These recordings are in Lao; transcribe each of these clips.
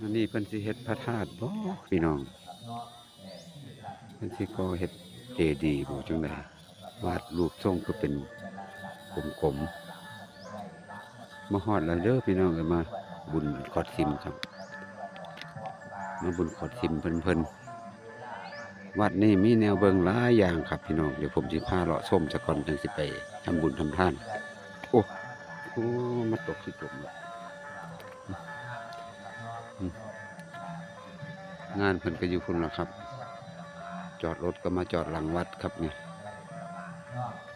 ອັນນີ້ເພິ່ນຊິເຮັດພະທາດບໍ່ພີ່ນ້ອງ? ເພິ່ນຊິກໍ່ເຮັດເຈດີບໍ່ຈັ່ງໃດ? ວາດຮູບຊົງຄືເປັນກົມໆ. ມາຮອດແລ້ວເດີພີ່ນ້ອງເອີຍ ມາບຸນຂອດສິມຄັບ ມາບຸນຂອດສິມເພິ່ນ ເພິ່ນ ວັດນີ້ມີແນວເບິ່ງຫຼາຍຢ່າງຄັບພີ່ນ້ອງ. ດຽວຜົມຊິພາເລາະຊົມສາກ່ອນ ຈັ່ງຊິໄປທຳບຸນທຳທານ. ໂອ້ ໂອ້ ມາຕົກຂີ້ຕົມແລ້ວ. ອືມ ງານເພິ່ນກໍຢູ່ພຸ້ນລະຄັບ ຈອດລົດກໍມາຈອດຫຼັງວັດຄັບນີ້.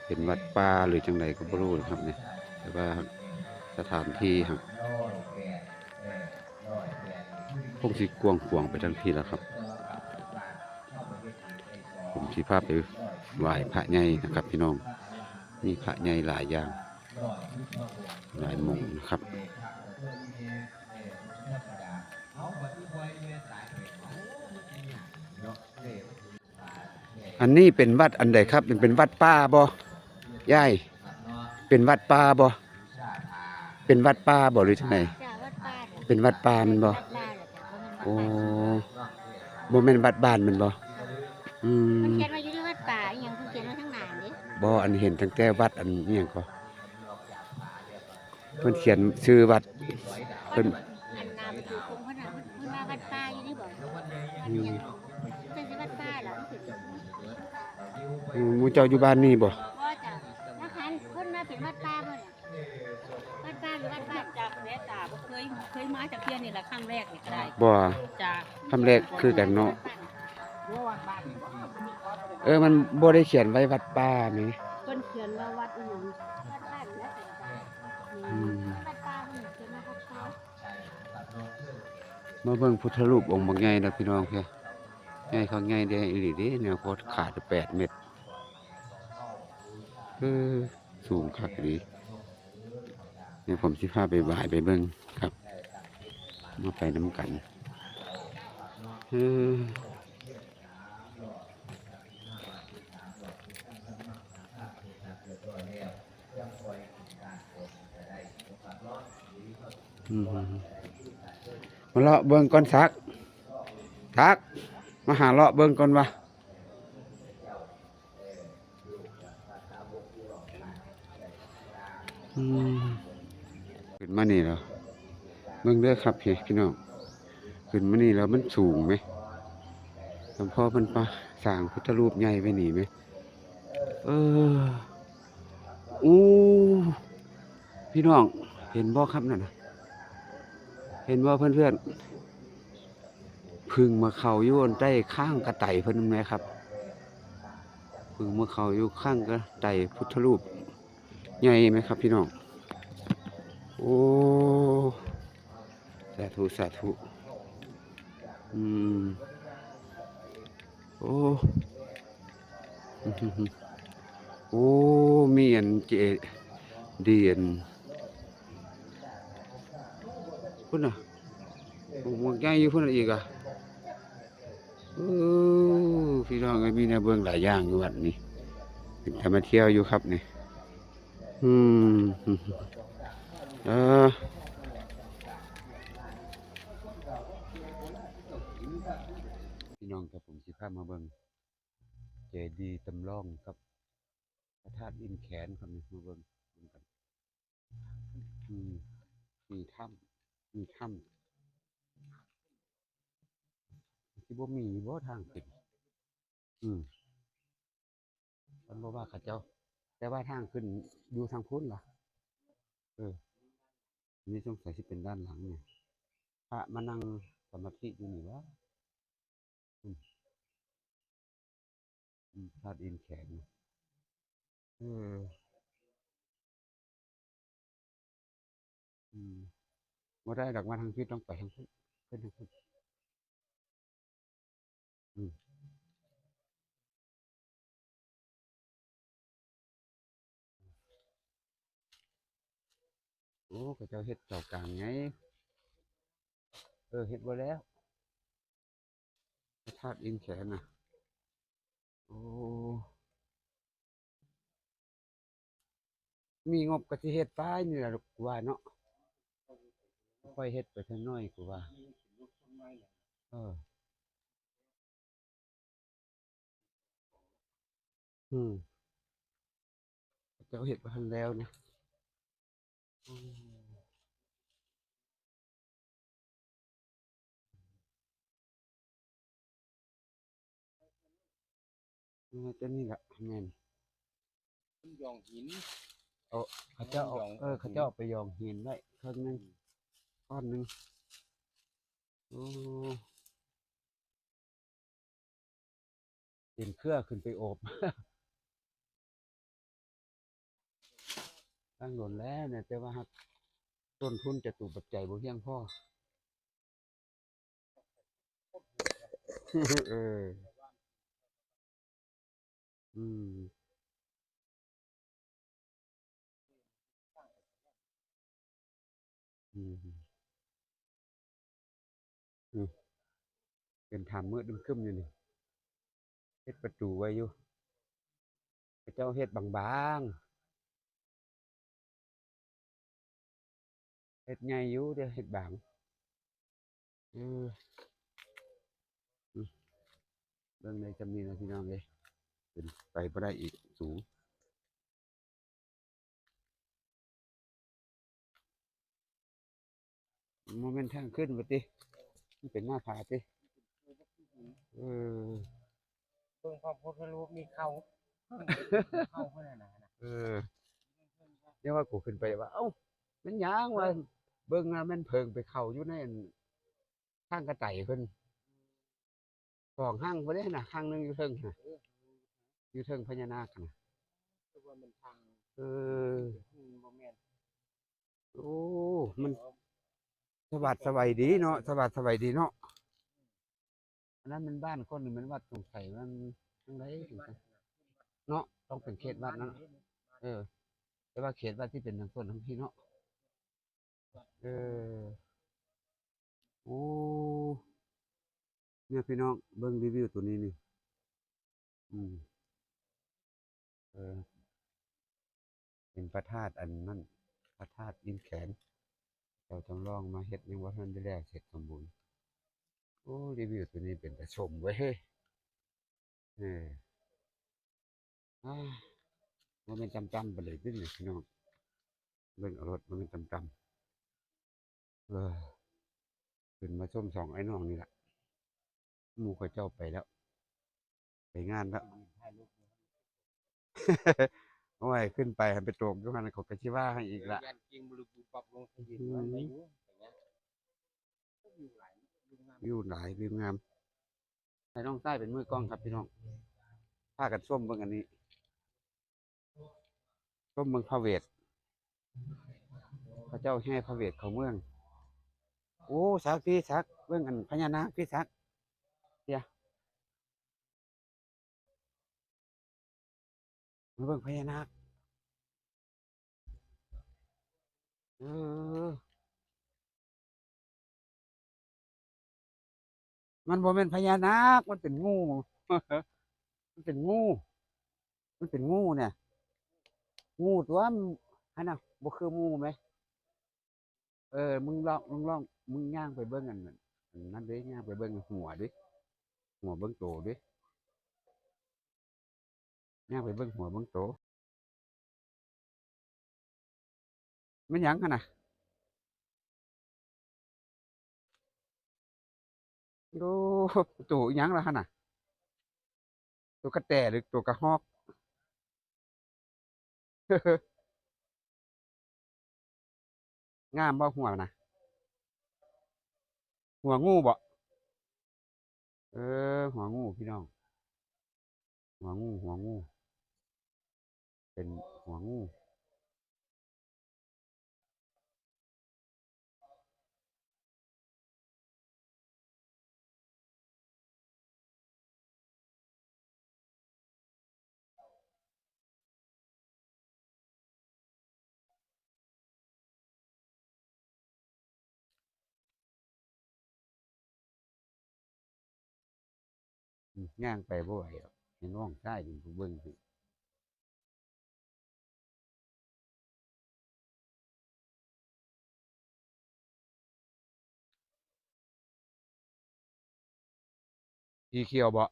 ເປັນວັດປ່າຫຼືຈັ່ງໃດກໍບໍ່ຮູ້ລະຄັບນີ້ ແຕ່ວ່າສະຖານທີ່ຫັ້ນ ຄົງຊິກວ້າງຂວາງໄປທາງພີ້ລະຄັບ. ຜົມຊິພາໄປໄຫວ້ພະໃຫຍ່ນະຄັບພີ່ນ້ອງ ມີພະໃຫຍ່ຫຼາຍຢ່າງ ຫຼາຍໝ່ອງນະຄັບ. ອັນນີ້ເປັນວັດອັນໃດຄັບ? ເປັນ ເປັນວັດປ່າບໍ່ຍາຍ? ເປັນວັດປ່າບໍ່? ເປັນວັດປ່າບໍ່ ຫຼືຈັ່ງໃດ? ເປັນວັດປ່າແມ່ນບໍ່? ໂອ້ ບໍ່ແມ່ນວັດບ້ານແມ່ນບໍ່? ອືມ ເພິ່ນຂຽນວ່າຢູ່ທີ່ວັດປ່າອີ່ຫຍັງ ເພິ່ນຂຽນໄວ້ທາງໜ້າເດ້. ບໍ່ ອັນເຫັນຕັ້ງແຕ່ວັດ ອັນອີ່ຫຍັງກໍ ເພິ່ນຂຽນຊື່ວັດ ເພິ່ນ ອັນນາມຢູ່ຂອງເພິ່ນນະ ເພິ່ນວ່າວັດປ່າຢູ່ນີ້ບໍ່? ອືມ ເພິ່ນຊິວັດປ່າລະ. ອືມ ໝູ່ເຈົ້າຢູ່ບ້ານນີ້ບໍ່? ບໍ່ຈ້າ ລະຄັນເພິ່ນວ່າເປັນວັດປ່າບໍ່ນີ້? ວັດປ່າຫຼືວັດບ້ານ? ຈັກແດ່ຈ້າ ບໍ່ເຄີຍ ເຄີຍມາຈັກເທື່ອ ນີ້ລະຄັ້ງແລກນີ້ກໍໄດ້. ບໍ່ ຈ້າ ຄັ້ງແລກຄືກັນເນາະ. ເອີ ມັນບໍ່ໄດ້ຂຽນໄວ້ວັດປ່ານີ້ ເພິ່ນຂຽນວ່າວັດອີ່ຫຍັງ? ວັດບ້ານແລ້ວ. ອືມ ວັດປ່າ ເພິ່ນຂຽນວ່າວັດປ່າ. ມາເບິ່ງພຸດທະຮູບອົງບັກໃຫຍ່ເດີພີ່ນ້ອງເອີຍ ໃຫຍ່ຄັກໃຫຍ່ແດ່ອີ່ຫຼີເດ້ ແນວໂຄດຂາດແປດເມັດ. ເອີ ສູງຄັກອີ່ຫຼີ. ດຽວຜົມຊິພາໄປໄຫວ້ໄປເບິ່ງຄັບ ມາໄປນຳກັນ. ເອີ ອືມ ມາເລາະເບິ່ງກ່ອນສັກ ສັກ ມາຫາເລາະເບິ່ງກ່ອນວ່າ ອືມ ຂຶ້ນມານີ້ແລ້ວ ເບິ່ງເດີຄັບພີ່ນ້ອງ ຂຶ້ນມານີ້ແລ້ວມັນສູງແມ ສຳພໍເພິ່ນປະ ສ້າງພຸດທະຮູບໃຫຍ່ໄວ້ນີ້ແມ. ເອີ ໂອ້ ພີ່ນ້ອງເຫັນບໍ່ຄັບນັ້ນນະ ເຫັນບໍ່ເພື່ອນໆ? ເພິ່ງມາເຂົ້າຢູ່ອັນໃຕ້ຂ້າງກະໄຕເພິ່ນແມ່ນບໍ່ຄັບ? ເພິ່ງມາເຂົ້າຢູ່ຂ້າງກະໄຕພຸດທະຮູບໃຫຍ່ແມ່ນບໍ່ຄັບພີ່ນ້ອງ? ໂອ້ ສາທຸ ສາທຸ. ອືມ ໂອ້ ໂອ້ ມີອັນເຈດີອັນ ພຸ້ນນະ ໂອ້ ໝວກໃຫຍ່ຢູ່ພຸ້ນອີກອະ. ເອີ ພີ່ນ້ອງເອີຍ ມີແນວເບິ່ງຫຼາຍຢ່າງຢູ່ວັດນີ້ ເປັນຕາມາທ່ຽວຢູ່ຄັບນີ້. ອືມ ເອີ ພີ່ນ້ອງ ດຽວຜົມຊິພາມາເບິ່ງເຈດີຈຳລອງກັບພະທາດອິນແຂນຄັບນີ້ ມາເບິ່ງນຳກັນ. ອືມ ມີຖ້ຳ ມີຖ້ຳ ຊິບໍ່ມີບໍ່ທາງຂຶ້ນ? ອືມ ເພິ່ນບໍ່ວ່າເຂົາເຈົ້າ ແຕ່ວ່າທາງຂຶ້ນຢູ່ທາງພຸ້ນລະ. ເອີ ນີ້ສົງໄສຊິເປັນດ້ານຫຼັງນີ້ ພະມານັ່ງສະມາທິຢູ່ນີ້ຫວາ? ອືມ ອືມ ທາດອິນແຂນ ເອີ ອືມ ບໍ່ໄດ້ດອກ ມາທາງພີ້ ຕ້ອງໄປທາງພຸ້ນ ຂຶ້ນທາງພຸ້ນ. ອືມ ໂອ້ ເຂົາເຈົ້າເຮັດເສົາກາງໃຫຍ່ ເອີ ເຮັດບໍ່ແລ້ວ ພະທາດອິນແຂນນະ. ໂອ້ ມີງົບກໍຊິເຮັດປາຍນີ້ລະ ລູກວ່າເນາະ. ຄ່ອຍເຮັດໄປເທື່ອໜ້ອຍ ກູວ່າ. ເອີ. ອືມ ເຂົາເຈົ້າເຮັດບໍ່ທັນແລ້ວນະ. ອືມ ເອີ ຕົວນີ້ລະແມ່ນ ມັນຢອງຫີນ ເອົາ ເຂົາເຈົ້າເອົາ ມັນຢອງ ເອີ ເຂົາເຈົ້າເອົາໄປຢອງຫີນໄວ້ເຄິ່ງໜຶ່ງ ອືມ ກ້ອນໜຶ່ງ. ໂອ້ ເປັນເຄືອຂຶ້ນໄປໂອບ ຕັ້ງດົນແລ້ວນະ ແຕ່ວ່າຫາກຕົ້ນທຶນຈະຕຸປັດໄຈບໍ່ພຽງພໍ. ເອີ ອືມ. ອືມ ອືມ ເປັນຖ້ຳມືດຄຶ້ມຢູ່ນີ້ ເຮັດປະຕູໄວ້ຢູ່ ເຂົາເຈົ້າເຮັດບາງໆ ເຮັດໃຫຍ່ຢູ່ ແຕ່ເຮັດບາງ. ເອີ ອືມ ເບິ່ງໄດ້ຊ່ຳນີ້ນະພີ່ນ້ອງເອີຍ ຂຶ້ນໄປບໍ່ໄດ້ອີກ ສູງ. ມັນບໍ່ແມ່ນທາງຂຶ້ນວ່າຕິ ມັນເປັນໜ້າຜາຕິ. ເອີ ເບິ່ງພະພຸດທະຮູບນີ້ເຂົ້າ ເຂົ້າພຸ້ນນະ. ເອີ ແຕ່ວ່າກູຂຶ້ນໄປວ່າ ເອົ້າ ແມ່ນຫຍັງວ່າ ເບິ່ງວ່າແມ່ນເຜິ້ງໄປເຂົ້າຢູ່ໃນອັນ ທາງກະໄຕເພິ່ນ ສອງຮັງພຸ້ນເດ້ນະ ຮັງໜຶ່ງຢູ່ເທິງຫັ້ນນະ ຢູ່ເທິງພະຍານາກຫັ້ນນະ. ຄືວ່າແມ່ນທາງ ເອີ ອືມ ບໍ່ແມ່ນ. ໂອ້ ມັນສະຫວັດສະໄຫວດີເນາະ ສະຫວັດສະໄຫວດີເນາະ. ອັນນັ້ນແມ່ນບ້ານຄົນ ຫຼືແມ່ນວັດ? ສົງໄສມັນທາງໃດເນາະ ຕ້ອງເປັນເຂດວັດນັ້ນ. ເອີ ແຕ່ວ່າເຂດວັດຊິເປັນທາງໂຊນທາງພີ້ເນາະ. ເອີ ໂອ້ ເນຍພີ່ນ້ອງ ເບິ່ງຣີວິວໂຕນີ້ນີ້ ອືມ ເອີ ເປັນພະທາດອັນນັ້ນ ພະທາດອິນແຂນ ເຈົ້າຈຳລອງມາເຮັດ ຍັງບໍ່ທັນໄດ້ແລ້ວເສັດສົມບູນ. ໂອ້ ຣີວິວໂຕນີ້ເປັນຕາຊົມເວີຍ. ເອີ ອາ ບໍ່ແມ່ນຕ່ຳໆປານໃດຕິນີ້ພີ່ນ້ອງ ເບິ່ງເອົາໂລດ ບໍ່ແມ່ນຕ່ຳໆ. ເອີ ຂຶ້ນມາຊົມສອງອ້າຍນ້ອງນີ້ລະ ໝູ່ເຂົາເຈົ້າໄປແລ້ວ ໄປງານແລ້ວ. ໂອ້ຍ ຂຶ້ນໄປຫັ້ນໄປຕົກຢູ່ຫັ້ນ ເຂົາກໍຊິວ່າໃຫ້ອີກລະ. ຢ້ານກິ່ງບະລຶບບຸບບັບລົງທະເບຍນ ອືມ ໄດ້ຢູ່ ວິວຫຼາຍ ວິວງາມ ວິວງາມ. ໃຫ້ນ້ອງຊາຍເປັນມືກ້ອງຄັບພີ່ນ້ອງ ພາກັນຊົມເບິ່ງອັນນີ້ ຊົມເບິ່ງພະເວດ ເຂົາເຈົ້າແຫ່ພະເວດເຂົ້າເມືອງ. ໂອ້ ສັກ ພີ່ສັກ ເບິ່ງອັນພະຍານາກ ພີ່ສັກ ເດ ມາເບິ່ງພະຍານາກ. ເອີ ມັນບໍ່ແມ່ນພະຍານາກ ມັນເປັນງູ ມັນເປັນງູ ມັນເປັນງູນະ ງູຕົວະ ຫັ້ນນະ ບໍ່ຄືໝູແມ. ເອີ ມຶງລອງ ມຶງລອງ ມຶງຍ່າງໄປເບິ່ງອັນນັ້ນ ອັນນັ້ນເດ້ ຍ່າງໄປເບິ່ງຫົວເດ້ ຫົວເບິ່ງໂຕເດ້ ຍ່າງໄປເບິ່ງຫົວເບິ່ງໂຕ. ແມ່ນຫຍັງຫັ້ນນະ? ໂອ້ ໂຕອີ່ຫຍັງລະຫັ້ນນະ? ໂຕກະແຕ ຫຼື ໂຕກະຮອກ? ງາມບໍ່ຫົວນະ? ຫົວງູບໍ່? ເອີ ຫົວງູພີ່ນ້ອງ ຫົວງູ ຫົວງູ ເປັນຫົວງູ. ອືມ ຍ່າງໄປບໍ່ໄຫວດອກ ໃຫ້ນ້ອງຊາຍເປັນຜູ້ເບິ່ງໃຫ້. ສີຂຽວບໍ?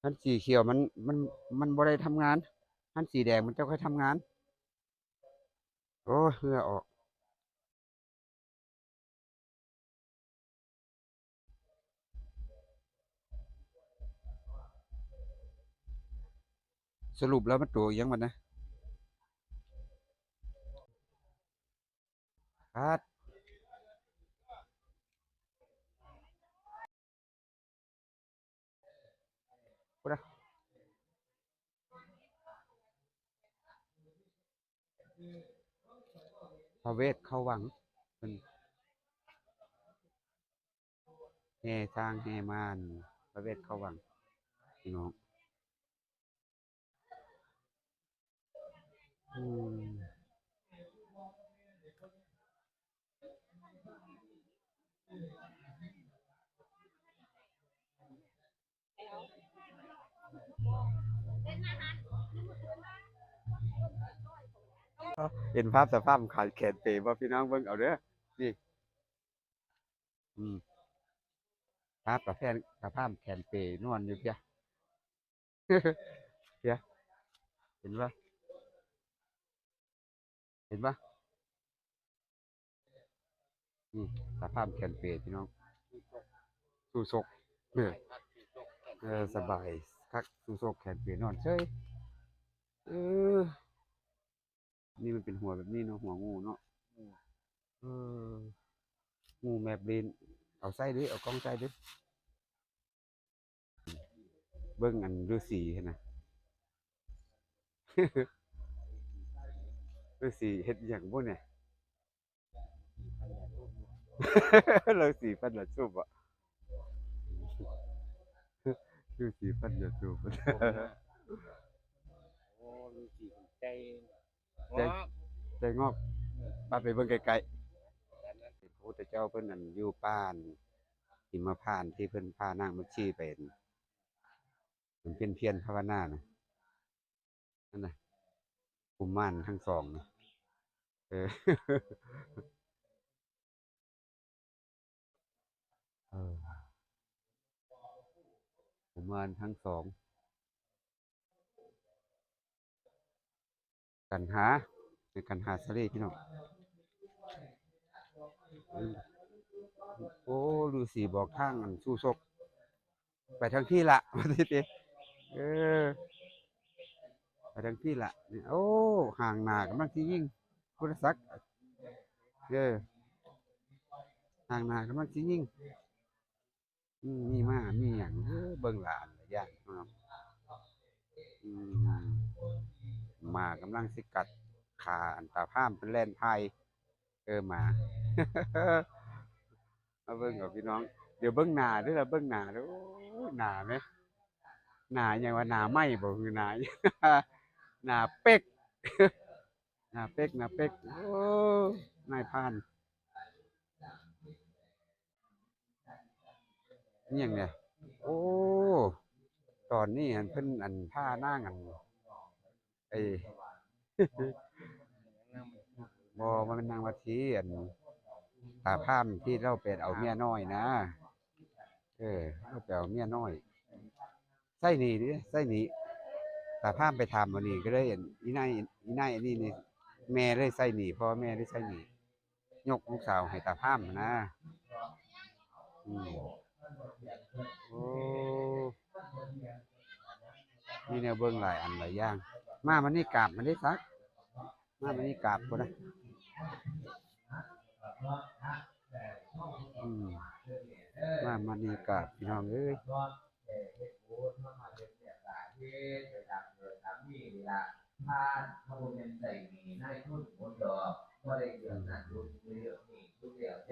ຄັນສີຂຽວມັນ ມັນ ມັນບໍ່ໄດ້ທຳງານ, ຄັນສີແດງມັນຈະຄ່ອຍທຳງານ. ໂອ້ຍ ເຫື່ອອອກ. ສະຫຼຸບແລ້ວມັນໂຕອີ່ຫຍັງບັດນະ? ຄັດ. ພຸ້ນນະ ພະເວດເຂົ້າວັງ ເພິ່ນແຫ່ຊ້າງແຫ່ມ້າ ພະເວດເຂົ້າວັງ ພີ່ນ້ອງ. ອືມ ເຫັນພາບຕາພາບຂາຍແຂນເປບໍ່? ພີ່ນ້ອງເບິ່ງເອົາເດີ ນີ້ ອືມ ພາບຕາແພນ ຕາພາບແຂນເປນອນຢູ່ເພຍ ເພຍ ເຫັນບໍ່? ເຫັນບໍ່? ນີ້ ຕາພາບແຂນເປ ພີ່ນ້ອງ ສູ້ຊົກ ເອີ ເອີ ສະບາຍຄັກ ສູ້ຊົກແຂນເປນອນເສີຍ ເອີ. ນີ້ມັນເປັນຫົວແບບນີ້ເນາະ ຫົວງູເນາະ ເອີ ງູແມບລີນ ເອົາໃສ່ເດີ ເອົາກ້ອງໃສ່ເດີ ເບິ່ງອັນລືສີຫັ້ນນະ ລືສີເຮັດຫຍັງບຸນີ້? ລາວສີພັນລະຊຸບອະ ລາວສີພັນລະຊຸບ ໂອ້ ລາວສີໃຈ ໃຈງອກ ໃຈງອກ ເອີ ໄປ ໄປເບິ່ງໃກ້ໆ ພະພຸດທະເຈົ້າເພິ່ນ ອັນ ຢູ່ປ່າຫິມມະພານ ທີ່ເພິ່ນພານາງມັດຊີໄປ ເພິ່ນພຽນພາວະນານະ. ນັ້ນນະ ກຸມານທັງສອງນະ ເອີ ເອີ ກຸມານທັງສອງ ກັນຫາ ໃນກັນຫາສາລີ ພີ່ນ້ອງ ໂອ້ ລືສີບອກທາງ ອັນ ສູ້ຊົກ ໄປທາງພີ້ລະ ວ່າຊັ້ນຕິ ເອີ ໄປທາງພີ້ລະ ໂອ້ ຫາງໜ້າກຳລັງຊິຍິງ ພຸດທະສັກ ເອີ ຫາງໜ້າກຳລັງຊິຍິງ ອືມ ມີມ້າ ມີຫຍັງ ເອີ ເບິ່ງຫຼານຫຼາຍຢ່າງເນາະ ອືມ ມ້າກຳລັງຊິກັດຂາ ອັນ ຕາພາມ ເພິ່ນແລ່ນພາຍ ເອີ ໝາ ມາເບິ່ງເອົາພີ່ນ້ອງ ດຽວເບິ່ງໜ້າເດີລະ ເບິ່ງໜ້າເດີ ໂອ້ຍ ໜ້າແມະ ໜ້າຫຍັງວະ ໜ້າໄມ້ບໍ ຫຼືໜ້າ ໜ້າເປັກ ໜ້າເປັກ ໜ້າເປັກ ໂອ້ ນາຍພານ ອີ່ຫຍັງແດ່ ໂອ້ ຕອນນີ້ຫັ້ນເພິ່ນ ອັນ ພານາງ ອັນ ໄອ້ ບໍ່ ບໍ່ແມ່ນນາງວັດທີ ອັນ ຕາພາມທີ່ລາວໄປເອົາເມຍນ້ອຍນະ ເອີ ລາວໄປເອົາເມຍນ້ອຍ ໃຊ້ໜີ້ເດ້ ໃຊ້ໜີ້ ຕາພາມໄປຖາມມື້ນີ້ ກໍເລີຍ ອັນ ອີ່ນາຍ ອີ່ນາຍອັນນີ້ນີ້ ແມ່ເລີຍໃຊ້ໜີ້ ພໍ່ແມ່ເລີຍໃຊ້ໜີ້ ຍົກລູກສາວໃຫ້ຕາພາມຫັ້ນນະ ອືມ ໂອ້ ມີແນວເບິ່ງຫຼາຍອັນຫຼາຍຢ່າງ ມາມື້ນີ້ກາບມັນໄດ້ສັກ ມາມື້ນີ້ກາບພຸ້ນນະ ອືມ ມາມື້ນີ້ກາບ ພີ່ນ້ອງເອີຍ.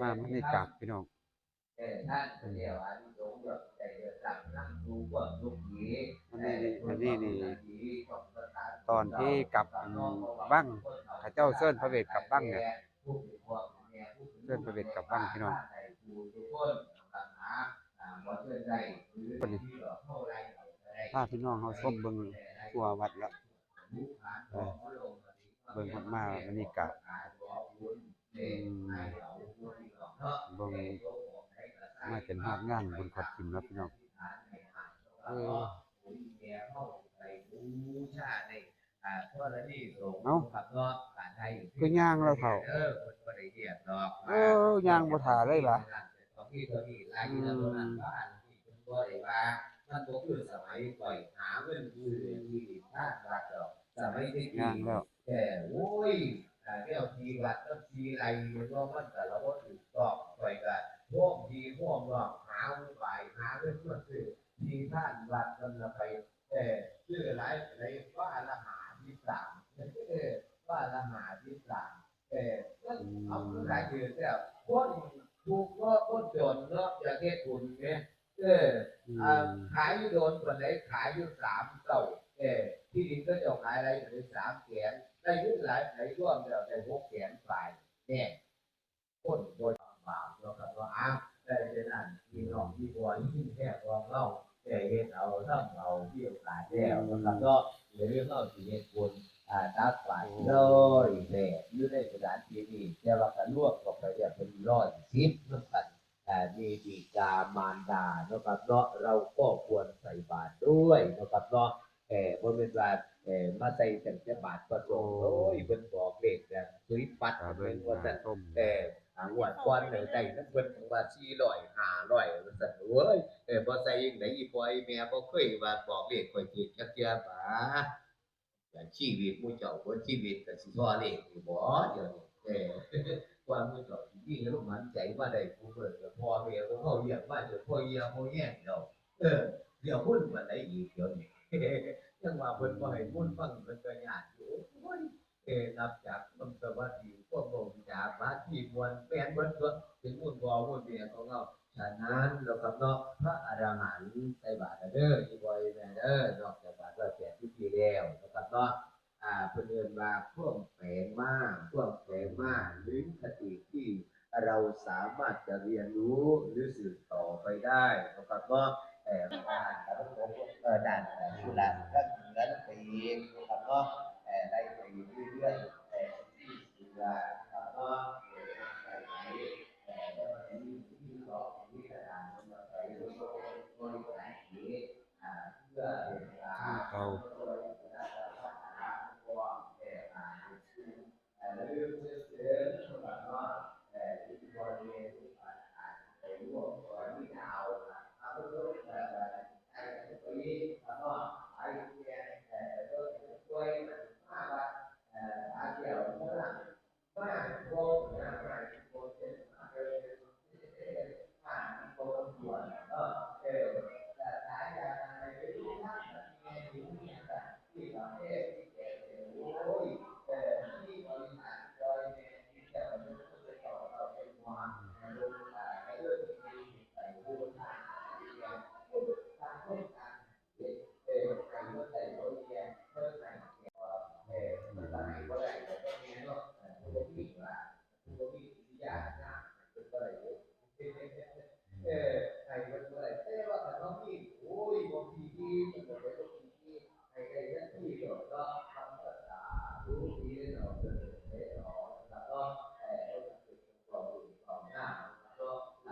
ມາມື້ນີ້ກາບ ພີ່ນ້ອງ ອືມ ອັນນີ້ ອັນນີ້ນີ້ ຕອນທີ່ກັບ ອືມ ວັງ ເຂົາເຈົ້າເຊີນພະເວດກັບວັງນີ້ ເຊີນພະເວດກັບວັງ ພີ່ນ້ອງ ພາພີ່ນ້ອງເຮົາຊົມເບິ່ງທົ່ວວັດລະ ເອີ ເບິ່ງຮອດມາບັນຍາກາດ ອືມ ເບິ່ງ ມາເປັນຮອດງານບຸນຂອດກິນເນາະພີ່ນ້ອງ. ເອີ ເອົ້າ ຄືຍ່າງລະເຖົ້າ. ເອີ ຍ່າງບໍ່ຖ້າເລີຍລະ. ອືມ ມັນບໍ່ຄືສະໄໝຂ້ອຍຫາເງິນຊື້ທີ່ດິນທາງວັດດອກ ສະໄໝແຕ່ກີ້ ແຕ່ ໂອ້ຍ ແນວທີ່ວັດມັນສີ່ໄຮ່ ແມ່ນບໍ່ ມັນກະລະບໍ່ຖືກຕ້ອງ ຂ້ອຍກະພວກພີ່ພວກນ້ອງຫາອຸບາຍຫາເງິນມາຊື້ທີ່ທາງວັດນັ້ນລະໄປ ເອີ ຊື້ຫຼາຍປານໃດ ວາລະຫ້າສິບສາມ ເອີ ວາລະຫ້າສິບສາມ ເອີ ມັນ ອືມ ເອົາຄືຂາຍຖືກແລ້ວ ຄົນທຸກເນາະ ຄົນຈົນເນາະ ຢາກເຮັດບຸນແໝ ເອີ ອືມ ອາ ຂາຍຢູ່ໂດນປານໃດ ຂາຍຢູ່ສາມເກົ້າ ເອີ ທີ່ດິນເຂົາເຈົ້າຂາຍໄຮ່ປານໃດ ສາມແສນ ໄດ້ເງິນຫຼາຍປານໃດ ລວມແລ້ວໄດ້ຫົກແສນປາຍ ແນ່ ຄົນບໍ່ລຳບາກເນາະ ຄັນວ່າ ອາ ໄດ້ເທົ່ານັ້ນ ພີ່ນ້ອງທີ່ບໍ່ຍິນແທ້ຂອງເຮົາ ໄດ້ເຮັດເອົາ ທຳເອົາ ມີໂອກາດແລ້ວເນາະ ເຮົາຊິເຮັດບຸນ ອາ ຕັກບາດຮ້ອຍແປດ ຢູ່ໃນສະຖານທີ່ນີ້ ແຕ່ວ່າກະລວມເຂົ້າໄປແລ້ວເປັນຮ້ອຍສິບນຳກັນ ອາ ມີບິດາມານດາເນາະຄັບເນາະ ເຮົາກໍຄວນໃສ່ບາດດ້ວຍເນາະຄັບເນາະ ເອີ ບໍ່ແມ່ນວ່າ ເອີ ມາໃສ່ຕັ້ງແຕ່ບາດພະສົງ ໂອ້ຍ ເພິ່ນບອກເລກແບບສຸຍປັດ ເປັນວ່າຊັ້ນ ເອີ ອາ ງວດກ່ອນໄດ້ນຳເພິ່ນວ່າສີ່ຮ້ອຍ ຫ້າຮ້ອຍ ວ່າຊັ້ນ ໂອ້ຍ ເອີ ບໍ່ໃສ່ຈັ່ງໃດ ອີ່ພໍ່ອີ່ແມ່ບໍ່ເຄີຍວ່າບອກເລກຂ້ອຍຖືກຈັກເທື່ອບາ ແຕ່ຊີວິດໝູ່ເຈົ້າເບິດຊີວິດກໍຊິພໍເລກຢູ່ບໍ່ດຽວນີ້ ເອີ ກວ່າໝູ່ເຈົ້າຊິມີລົມຫາຍໃຈມາໄດ້ຄູ່ມື້ ກໍພໍ່ແມ່ຂອງເຮົາລ້ຽງມາຈົນພໍເຫື່ອພໍແຮງແລ້ວ ເອີ ດຽວຄົນປານໃດອີກດຽວນີ້ ຈັ່ງວ່າເພິ່ນບໍ່ໃຫ້ບຸນຟັງ ເພິ່ນກໍຍາກຢູ່ ໂອ້ຍ ເອີ ນັບຈາກຄວາມສະຫວັດດີ ຄວາມເວົ້າຈາປາທີມ່ວນ ແມ່ນເບິດຕົວະ ເປັນບຸນພໍ່ບຸນແມ່ຂອງເຮົາ ສະນັ້ນເນາະຄັບເນາະ ພະອະລະຫັນໃສ່ບາດແລ້ວເດີ ອີ່ພໍ່ອີ່ແມ່ເດີ ນອກຈາກບາດຮ້ອຍແປດຢູ່ທີ່ແລ້ວເນາະຄັບເນາະ ອາ ເພິ່ນເອີ້ນວ່າຄວາມແປງມາ ຄວາມແປງມາ ຫຼືຄະຕິທີ່ເຮົາສາມາດຈະຮຽນຮູ້ ຫຼືສືບຕໍ່ໄປໄດ້ເນາະຄັບເນາະ ເອີ ດ້ານສຸລະກະເກີນໄປອີກເນາະຄັບເນາະ ເອີ ໄລ່ໄປເລື້ອຍໆ ເອີ ທີ່ເຊື່ອເນາະຄັບເນາະ ເອີ ໄປໄປ ເອີ ແລ້ວມັນມີທີ່ເກາະ ມີກະດານ ມັນໄປ ເອີ ເຂົາ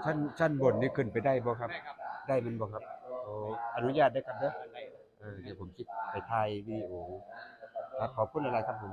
ຊັ້ນ ຊັ້ນບົນນີ້ຂຶ້ນໄປໄດ້ບໍ່ຄັບ? ໄດ້ແມ່ນບໍ່ຄັບ? ໂອ້ ອະນຸຍາດເດີຄັບເດີ ເອີ ດຽວຜົມຊິໄປຖ່າຍວິດີໂອ ຄັບ ຂອບຄຸນຫຼາຍໆຄັບຜົມ.